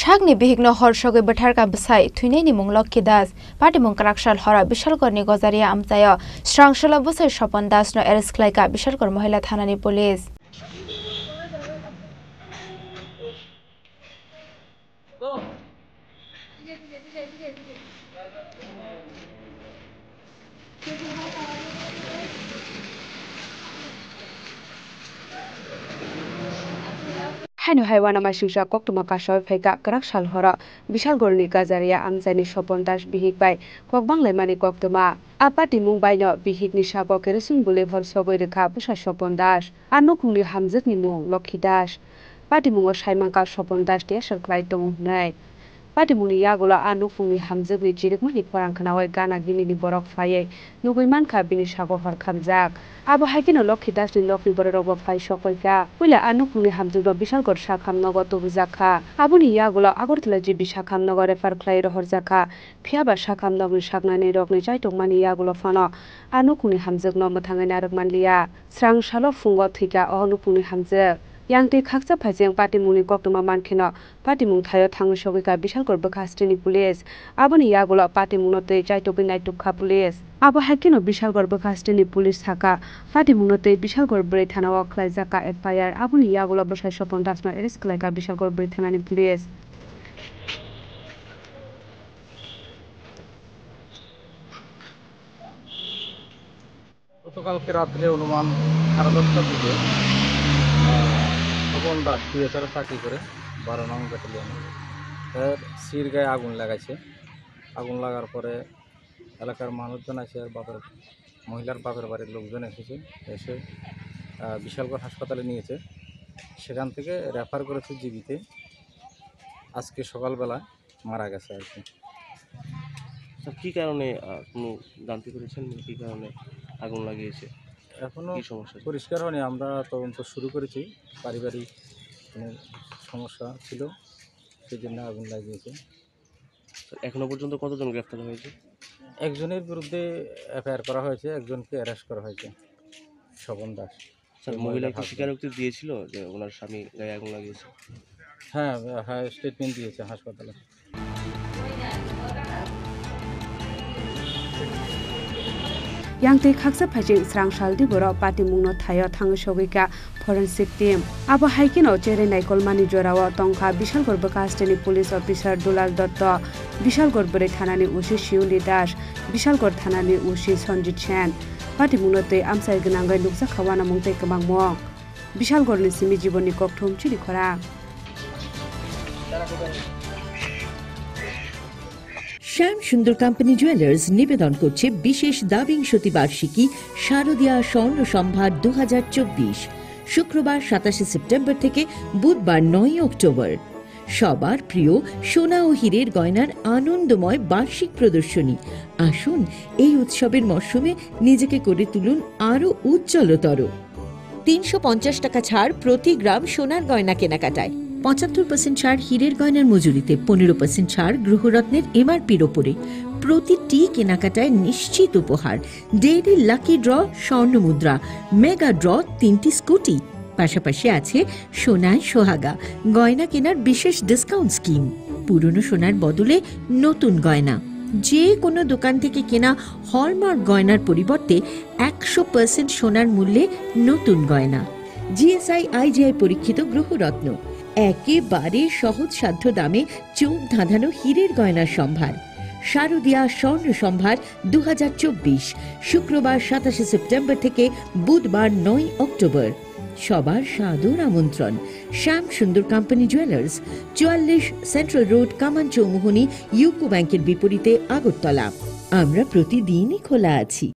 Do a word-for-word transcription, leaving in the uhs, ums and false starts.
Sakni bihikno hor sogwi bwtharkha bwsai, thwinaini mung Lokhi Das. Patimung kwraksal horo Bishalgorni Gojaria amchaio srangsalao bwsai Sopon Dasno arrest khlaikha Bishalgor Mohila Thanani police. Haino hai uanama singcha koktwma kasaui phaikha kwrak sal horo Bishalgorni Gajaria amchaini Sopon Das bihik bai kok banglaimani koktwma. A patimung baino bihikni sabo kerosene bwlwi hor sogwi rwkha bwsa Sopon Das. A nukhungni hamjwkni mung Lokhi Das. Patimungo saimankha Sopon Das tiyasar khlai tongo hwnwi. Patimungni yagulo a nukhungni hamjwkni chirikmani khorang khnaui gana ginini borok phaiwi nugwi mankha bini sago hor khamjak. Abo hai kheno Lokhi Dasni nokni bororokbo phai sokphaikha. Puila a nukhungni hamjwkno Bishalgor sakham nogo tubujakha. Aboni yagulo Agartala G B sakham nogo refer khlai rohorjakha. Phiyaba sakham nokni saknani rokni chaitokmani yagulo phano a nukhungni hamjwkno mwthangwi narwk manliya. Srang salo phungo thwikha o nukhungni hamjwk. Yang twi khaksa phaijeng patimungni koktwma mankheno patimung thaio thangwi sogwikha Bishalgor bwkha hasteni police. Aboni yagulo patimungno twi chaitugwi naitugkha police. Abo hai kheno Bishalgor bwkha hasteni police sakha, patimungno twi Bishalgor bwrwi thanao khlaijakha F I R. Aboni yagulo bwsai Sopon Dasno arrest khlaikha Bishalgor bwrwi thanani police. গতকালকে রাত্রে অনুমান সাড়ে দশটার দিকে, আহ, স্বপন দাস সিএসআর চাকরি করে, বারো নং ব্যাটালিয়নে। এর সির গায়ে আগুন লাগাইছে। আগুন লাগার পরে এলাকার মানুষজন এসে, আর বাপের, মহিলার বাপের বাড়ির লোকজন এসেছে, এসে, আহ, বিশালগড় হাসপাতালে নিয়েছে। সেখান থেকে রেফার করেছে জিবিতে। আজকে সকালবেলা মারা গেছে আর কি। স্যার, কি কারণে, আহ, কোনো জানতে পেরেছেন কি কারণে আগুন লাগিয়েছে? এখনো কি সমস্যা ছিল? পরিষ্কার হয়নি, আমরা তদন্ত শুরু করেছি। পারিবারিক কোনো সমস্যা ছিল, সেই জন্য আগুন লাগিয়েছে। স্যার, এখনো পর্যন্ত কতজন গ্রেফতার হয়েছে? একজনের বিরুদ্ধে এফআইআর করা হয়েছে, একজনকে অ্যারেস্ট করা হয়েছে, স্বপন দাস। স্যার, মহিলা কি স্বীকারোক্তি দিয়েছিল যে ওনার স্বামী গায়ে আগুন লাগিয়েছে? হ্যাঁ, হ্যাঁ, স্টেটমেন্ট দিয়েছে হাসপাতালে। Yang twi khaksa phaijeng srang saldi borok patimungno thaio thangwi sogwikha forensic team. Abo hai kheno cherwi naikolmani jorao tongkha Bishalgor bwkha hasteni police officer Dulal Dotto, Bishalgor bwrwi thanani O C Shiuli Das, Bishalgor thanani O C Sanjit Sen. Patimungno twi amchai gwnangwi nukjakha uanamung tei kwmangmung. Bishalgorni simi Jibonni Kokthum chini khorang. শ্যাম সুন্দর company jewellers নিবেদন করছে বিশেষ দ্বাবিংশতি বার্ষিকী শারদীয়া স্বর্ণ সম্ভার দু হাজার চব্বিশ, শুক্রবার সাতাশে সেপ্টেম্বর থেকে বুধবার নয়ই অক্টোবর। সবার প্রিয় সোনা ও হীরের গয়নার আনন্দময় বার্ষিক প্রদর্শনী। আসুন, এই উৎসবের মরশুমে নিজেকে করে তুলুন আরও উজ্জ্বলতর। তিনশো পঞ্চাশ টাকা ছাড় প্রতি গ্রাম সোনার গয়না কেনাকাটায়, পঁচাত্তর পার্সেন্ট ছাড় হীরের গয়নার মজুরিতে, পনেরো পার্সেন্ট ছাড় গৃহরত্নের এমআরপির ওপরে। প্রতিটি কেনাকাটায় নিশ্চিত উপহার, ডেইলি লাকি ড্র, স্বর্ণ মুদ্রা, মেগা ড্র, তিনটি স্কুটি। পাশাপাশি আছে সোনায় সোহাগা গয়না কেনার বিশেষ ডিসকাউন্ট স্কিম। পুরনো সোনার বদলে নতুন গয়না। যে কোনো দোকান থেকে কেনা হলমার্ক গয়নার পরিবর্তে একশো পার্সেন্ট সোনার মূল্যে নতুন গয়না। জিএসআই আইজিআই পরীক্ষিত গ্রহরত্ন, একেবারে সহজসাধ্য দামে চোখ ধাঁধানো হীরের গয়নার সম্ভার। শারদীয়া স্বর্ণ সম্ভার দু হাজার চব্বিশ, শুক্রবার সাতাশে সেপ্টেম্বর থেকে বুধবার নয় অক্টোবর। সবার সাদর আমন্ত্রণ। শ্যাম সুন্দর কোম্পানি জুয়েলার্স, চুয়াল্লিশ সেন্ট্রাল রোড, কামান চৌমুহনী, ইউকো ব্যাংকের বিপরীতে, আগরতলা। আমরা প্রতিদিনই খোলা আছি।